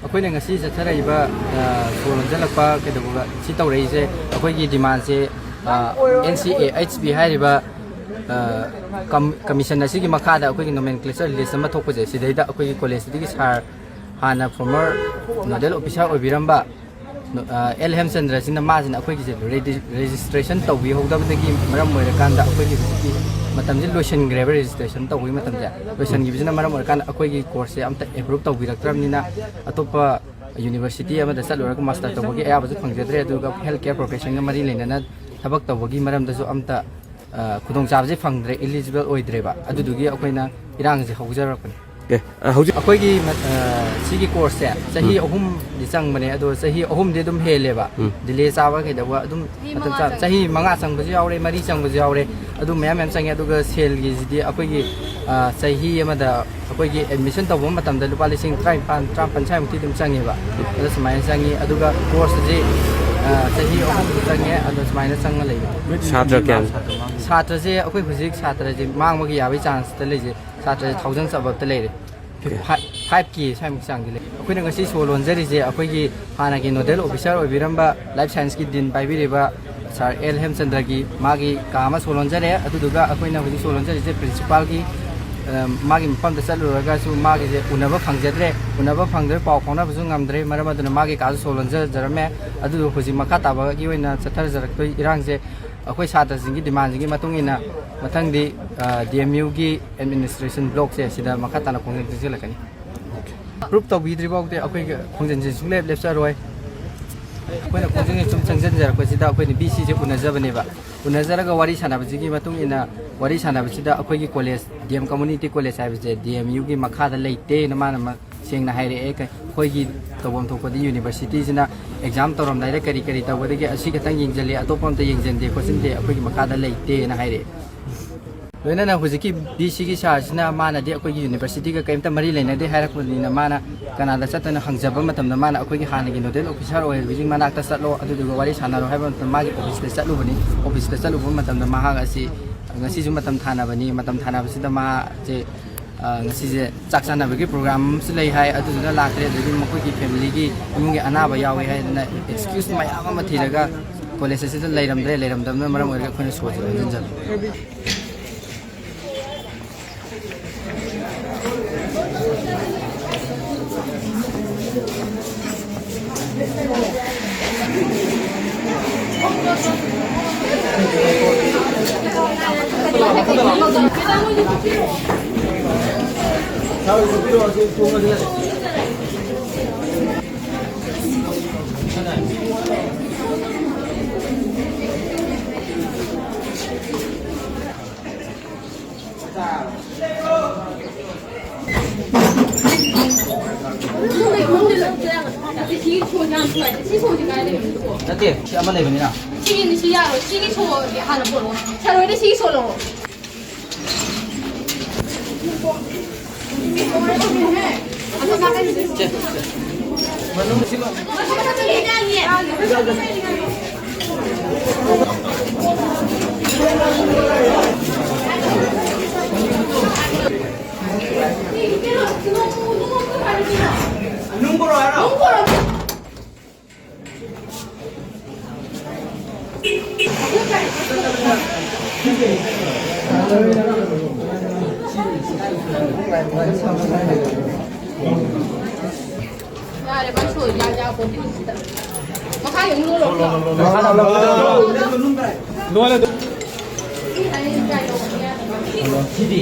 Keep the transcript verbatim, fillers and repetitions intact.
ꯑꯩꯈꯣꯏꯅ ꯉꯁꯤ ꯆꯠꯊꯔꯛꯏꯕ, ꯑ, ꯁꯣ ꯂꯣꯟꯖꯜꯂꯛꯄ ꯀꯩꯗꯧꯕ ꯁꯤ ꯇꯧꯔꯛꯏꯁꯦ, ꯑꯩꯈꯣꯏꯒꯤ demandꯁꯦ, ꯑ, N C A H P ꯍꯥꯏꯔꯤꯕ, ꯑ, ꯀꯝ-, commission ꯑꯁꯤꯒꯤ ꯃꯈꯥꯗ ꯑꯩꯈꯣꯏꯒꯤ nomenclature list ꯑꯃ ꯊꯣꯛꯄꯁꯦ, ꯁꯤꯗꯩꯗ ꯑꯩꯈꯣꯏꯒꯤ collegeꯇꯒꯤ sir, ꯍꯥꯟꯅ former nodal officer ꯑꯣꯏꯕꯤꯔꯝꯕ, ꯑ, L ꯍꯦꯝꯆꯟꯗ꯭ꯔꯁꯤꯅ, ꯃꯥꯁꯤꯅ ꯑꯩꯈꯣꯏꯒꯤꯁꯦ regi-, registration ꯇꯧꯕꯤꯍꯧꯗꯕꯗꯒꯤ ꯃꯔꯝ ꯑꯣꯏꯔꯀꯥꯟꯗ ꯑꯩꯈꯣꯏꯒꯤ ꯍꯧꯖꯤꯛꯀꯤ ꯃꯇꯝꯁꯦ ꯂꯣꯏꯁꯤꯟꯈ꯭ꯔꯦꯕ, registration ꯇꯧꯕꯒꯤ ꯃꯇꯝꯁꯦ ꯂꯣꯏꯁꯤꯟꯈꯤꯕꯁꯤꯅ ꯃꯔꯝ ꯑꯣꯏꯔꯀꯥꯟꯗ ꯑꯩꯈꯣꯏꯒꯤ courseꯁꯦ ꯑꯝꯇ approve ꯇꯧꯕꯤꯔꯛꯇ꯭ꯔꯕꯅꯤꯅ, ꯑꯇꯣꯞꯄ university ꯑꯃꯗ ꯆꯠꯂꯨꯔꯒ master ꯇꯧꯕꯒꯤ ꯑꯌꯥꯕꯁꯨ ꯐꯪꯖꯗ꯭ꯔꯦ, ꯑꯗꯨꯒ health care professionꯒ ꯃꯔꯤ ꯂꯩꯅꯅ ꯊꯕꯛ ꯇꯧꯕꯒꯤ ꯃꯔꯝꯗꯁꯨ ꯑꯝꯇ, ꯑ, ꯈꯨꯗꯣꯡꯆꯥꯕꯁꯦ ꯐꯪꯗ꯭ꯔꯦ, eligible ꯑꯣꯏꯗ꯭ꯔꯦꯕ꯫ ꯑꯗꯨꯗꯨꯒꯤ ꯑꯩꯈꯣꯏꯅ ꯏꯔꯥꯡꯁꯦ ꯍꯧꯖꯔꯛꯄꯅꯤ꯫ ꯑꯦ, ꯑ, ꯍꯧꯖꯤꯛ ꯑꯩꯈꯣꯏꯒꯤ ꯃ-, ꯑ, ꯁꯤꯒꯤ courseꯁꯦ ꯆꯍꯤ ꯎꯝ꯫ ꯑꯍꯨꯝꯗꯤ ꯆꯪꯕꯅꯦ, ꯑꯗꯣ ꯆꯍꯤ ꯑꯍꯨꯝꯗꯤ ꯑꯗꯨꯝ ꯍꯦꯜꯂꯦꯕ꯫ ꯎꯝ꯫ Delay ꯆꯥꯕ ꯀꯩꯗꯧꯕ ꯑꯗꯨꯝ ꯃꯤ ꯃꯇꯝ ꯃꯉꯥ ꯆꯥ-, ꯆꯪꯉꯦ꯫ ꯆꯍꯤ ꯃꯉꯥ ꯆꯪꯕꯁꯨ ꯌꯥꯎꯔꯦ, ꯃꯔꯤ ꯆꯪꯕꯁꯨ ꯌꯥꯎꯔꯦ, ꯑꯗꯨꯝ ꯃꯌꯥꯝ ꯃꯌꯥꯝ ꯆꯪꯉꯦ꯫ ꯑꯗꯨꯒ ꯁꯦꯜꯒꯤꯁꯤꯗꯤ ꯑꯩꯈꯣꯏꯒꯤ, ꯑ, ꯆꯍꯤ ꯑꯃꯗ ꯑꯩꯈꯣꯏꯒꯤ admission ꯇꯧꯕ ꯃꯇꯝꯗ ꯂꯨꯄꯥ ꯂꯤꯁꯤꯡ ꯇꯔꯥꯅꯤꯄꯥꯟ, ꯇꯔꯥꯃꯥꯄꯟ ꯁ꯭ꯋꯥꯏꯃꯨꯛꯇꯤ ꯑꯗꯨꯝ ꯆꯪꯉꯦꯕ꯫ ꯑꯗꯣ ꯁꯨꯃꯥꯏꯅ ꯆꯪꯉꯤ꯫ ꯑꯗꯨꯒ course ꯑꯁꯤ, ꯑ, ꯆꯍꯤ ꯑꯍꯨꯝ ꯆꯪꯉꯦ꯫ ꯑꯗꯣ ꯁꯨꯃꯥꯏꯅ ꯆꯪꯉ ꯂꯩꯕ꯫ ꯁꯥꯇ꯭ꯔ ꯀꯌꯥꯝ? ꯁꯥꯇ꯭ꯔꯁꯦ ꯑꯩꯈꯣꯏ ꯍꯧꯖꯤꯛ ꯁꯥꯇ꯭ꯔꯁꯦ ꯃꯥꯡꯕꯒꯤ ꯌꯥꯕꯒꯤ chanceꯇ ꯂꯩꯁꯦ ꯁꯥꯇ꯭ꯔꯁꯦ thousand ꯑꯕꯞꯇ ꯂꯩꯔꯦ꯫ Okay. Five, five K ꯁ꯭ꯋꯥꯏꯃꯨꯛ ꯆꯥꯡꯗꯤ ꯂꯩ꯫ ꯑꯩꯈꯣꯏꯅ ꯉꯁꯤ ꯁꯣ ꯂꯣꯟꯖꯔꯤꯁꯦ ꯑꯩꯈꯣꯏꯒꯤ ꯍꯥꯟꯅꯒꯤ nodal officer ꯑꯣꯏꯕꯤꯔꯝꯕ, life scienceꯀꯤ dean ꯄꯥꯏꯕꯤꯔꯤꯕ sir L ꯍꯦꯝꯆꯟꯗ꯭ꯔꯒꯤ ꯃꯥꯒꯤ ꯀꯥ ꯑꯃ ꯁꯣ ꯂꯣꯟꯖꯔꯦ꯫ ꯑꯗꯨꯗꯨꯒ ꯑꯩꯈꯣꯏꯅ ꯍꯧꯖꯤꯛ ꯁꯣ ꯂꯣꯟꯖꯔꯤꯁꯦ principalꯒꯤ, ꯑ, ꯃꯥꯒꯤ ꯃꯐꯝꯗ ꯆꯠꯂꯨꯔꯒꯁꯨ ꯃꯥꯒꯤꯁꯦ ꯎꯅꯕ ꯐꯪꯖꯗ꯭ꯔꯦ꯫ ꯎꯅꯕ ꯐꯪꯗ꯭ꯔꯦ, ꯄꯥꯎ ꯐꯥꯎꯅꯕꯁꯨ ꯉꯝꯗ꯭ꯔꯦ꯫ ꯃꯔꯝ ꯑꯗꯨꯅ ꯃꯥꯒꯤ ꯀꯥꯁꯨ ꯁꯣ ꯂꯣꯟꯖꯖꯔꯝꯃꯦ꯫ ꯑꯗꯨꯗꯨ ꯍꯧꯖꯤꯛ ꯃꯈꯥ ꯇꯥꯕꯒꯤ ꯑꯣꯏꯅ ꯆꯠꯊꯖꯔꯛꯇꯣꯏ ꯏꯔꯥꯡꯁꯦ ꯑꯩꯈꯣꯏ ꯁꯥꯇ꯭ꯔꯁꯤꯡꯒꯤ demandꯁꯤꯡꯒꯤ ꯃꯇꯨꯡ ꯏꯟꯅ ꯃꯊꯪꯗꯤ, ꯑ, D M Uꯒꯤ administration blockꯁꯦ ꯁꯤꯗ ꯃꯈꯥ ꯇꯥꯅ ꯈꯣꯡꯖꯪ ꯆꯪꯁꯤꯜꯂꯛꯀꯅꯤ꯫ Approve ꯇꯧꯕꯤꯗ꯭ꯔꯤ ꯐꯥꯎꯗꯤ ꯑꯩꯈꯣꯏꯒꯤ ꯈꯣꯡꯖꯪꯁꯤ ꯁꯨꯡꯂꯦꯞ ꯂꯦꯞꯆꯔꯣꯏ꯫ ꯑꯩꯈꯣꯏꯅ ꯈꯣꯡꯖꯪꯁꯤ ꯁꯨꯝ ꯆꯪꯁꯤꯟꯖꯔꯛꯄꯁꯤꯗ ꯑꯩꯈꯣꯏꯅ VCꯁꯦ ꯎꯅꯖꯕꯅꯦꯕ꯫ ꯎꯅꯖꯔꯒ ꯋꯥꯔꯤ ꯁꯥꯟꯅꯕꯁꯤꯒꯤ ꯃꯇꯨꯡ ꯏꯟꯅ, ꯋꯥꯔꯤ ꯁꯥꯟꯅꯕꯁꯤꯗ ꯑꯩꯈꯣꯏꯒꯤ college, D M Community College ꯍꯥꯏꯕꯁꯦ D M Uꯒꯤ ꯃꯈꯥꯗ ꯂꯩꯇꯦꯅ ꯃꯥꯅ ꯃ-, ꯁꯦꯡꯅ ꯍꯥꯏꯔꯛꯑꯦ꯫ ꯀ-, ꯑꯩꯈꯣꯏꯒꯤ ꯇꯧꯐꯝ ꯊꯣꯛꯄꯗꯤ universityꯁꯤꯅ exam ꯇꯧꯔꯝꯗꯥꯏꯗ ꯀꯔꯤ ꯀꯔꯤ ꯇꯧꯒꯗꯒꯦ, ꯑꯁꯤ ꯈꯛꯇꯪ ꯌꯦꯡꯁꯤꯜꯂꯤ, ꯑꯇꯣꯞꯄ ꯑꯝꯇ ꯌꯦꯡꯁꯤꯟꯗꯦ ꯈꯣꯠꯆꯤꯟꯗꯦ, ꯑꯩꯈꯣꯏꯒꯤ ꯃꯈꯥꯗ ꯂꯩꯇꯦꯅ ꯍꯥꯏꯔꯛꯑꯦ꯫ ꯂꯣꯏꯅꯅ ꯍꯧꯖꯤꯛꯀꯤ VCꯒꯤ sirꯁꯤꯅ ꯃꯥꯅꯗꯤ ꯑꯩꯈꯣꯏꯒꯤ universityꯒ ꯀꯔꯤꯝꯇ ꯃꯔꯤ ꯂꯩꯅꯗꯦ ꯍꯥꯏꯔꯛꯄꯅꯤꯅ, ꯃꯥꯅ ꯀꯅꯥꯗ ꯆꯠꯇꯅ ꯍꯪꯖꯕ ꯃꯇꯝꯗ, ꯃꯥꯅ ꯑꯩꯈꯣꯏꯒꯤ ꯍꯥꯟꯅꯒꯤ nodal officer ꯑꯣꯏꯔꯤꯕꯁꯤꯡ ꯃꯅꯥꯛꯇ ꯆꯠꯂꯣ, ꯑꯗꯨꯗꯨꯒ ꯋꯥꯔꯤ ꯁꯥꯟꯅꯔꯣ ꯍꯥꯏꯕ ꯃꯇꯝꯗ ꯃꯥꯒꯤ officeꯇ ꯆꯠꯂꯨꯕꯅꯤ꯫ Officeꯇ ꯆꯠꯂꯨꯕ ꯃꯇꯝꯗ ꯃꯍꯥꯛ ꯑꯁꯤ ꯉꯁꯤꯁꯨ ꯃꯇꯝ ꯊꯥꯅꯕꯅꯤ꯫ ꯃꯇꯝ ꯊꯥꯅꯕꯁꯤꯗ ꯃꯥꯁꯦ ꯑ, ꯉꯁꯤꯁꯦ ꯆꯥꯛ ꯆꯥꯅꯕꯒꯤ ꯄ꯭ꯔꯣꯒ꯭ꯔꯥꯝ ꯑꯃꯁꯨ ꯂꯩ ꯍꯥꯏ, ꯑꯗꯨꯗꯨꯅ ꯂꯥꯛꯇ꯭ꯔꯦ꯫ ꯑꯗꯒꯤ ꯃꯈꯣꯏꯒꯤ ꯐꯦꯃꯤꯂꯤꯒꯤ ꯏꯃꯨꯡꯒꯤ ꯑꯅꯥꯕ ꯌꯥꯎꯋꯦ ꯍꯥꯏꯗꯅ ꯑꯦꯛꯁꯀ꯭ꯌꯨꯁ ꯃꯌꯥꯝ ꯑꯃ ꯊꯤꯔꯒ ꯀꯣꯂꯦꯖ ꯑꯁꯤꯗ ꯂꯩꯔꯝꯗ꯭ꯔꯦ꯫ ꯂꯩꯔꯝꯗꯕꯅ ꯃꯔꯝ ꯑꯣꯏꯔꯒ ꯑꯩꯈꯣꯏꯅ ꯁꯣꯁꯦ ꯂꯣꯏꯁꯤꯟꯖꯕꯅꯤ꯫ ꯅꯠꯇꯦ, ꯁꯤ ꯑꯃ ꯂꯩꯕꯅꯤꯅ꯫ ꯁꯤꯒꯤ, ꯁꯤ ꯌꯥꯔꯣꯏ꯫ ꯁꯤꯒꯤ ꯁꯣꯗꯤ ꯍꯥꯟꯅ ꯄꯨꯔꯛꯑꯣ꯫ ꯁꯥꯔ ꯍꯣꯏꯗ ꯁꯤꯒꯤ ꯁꯣ ꯂꯧꯔꯣ꯫ ꯌꯥꯔꯦ, ꯃꯥ ꯁꯣꯏ ꯌꯥ ꯌꯥꯄꯣꯠꯇꯦ ꯍꯧꯖꯤꯛꯇ꯫ ꯃꯈꯥꯒꯤ ꯑꯃꯨꯛ ꯂꯣꯜꯂꯣ꯫ ꯂꯣꯜꯂꯦ ꯑꯗꯨ꯫ ꯁꯤꯗꯤ꯫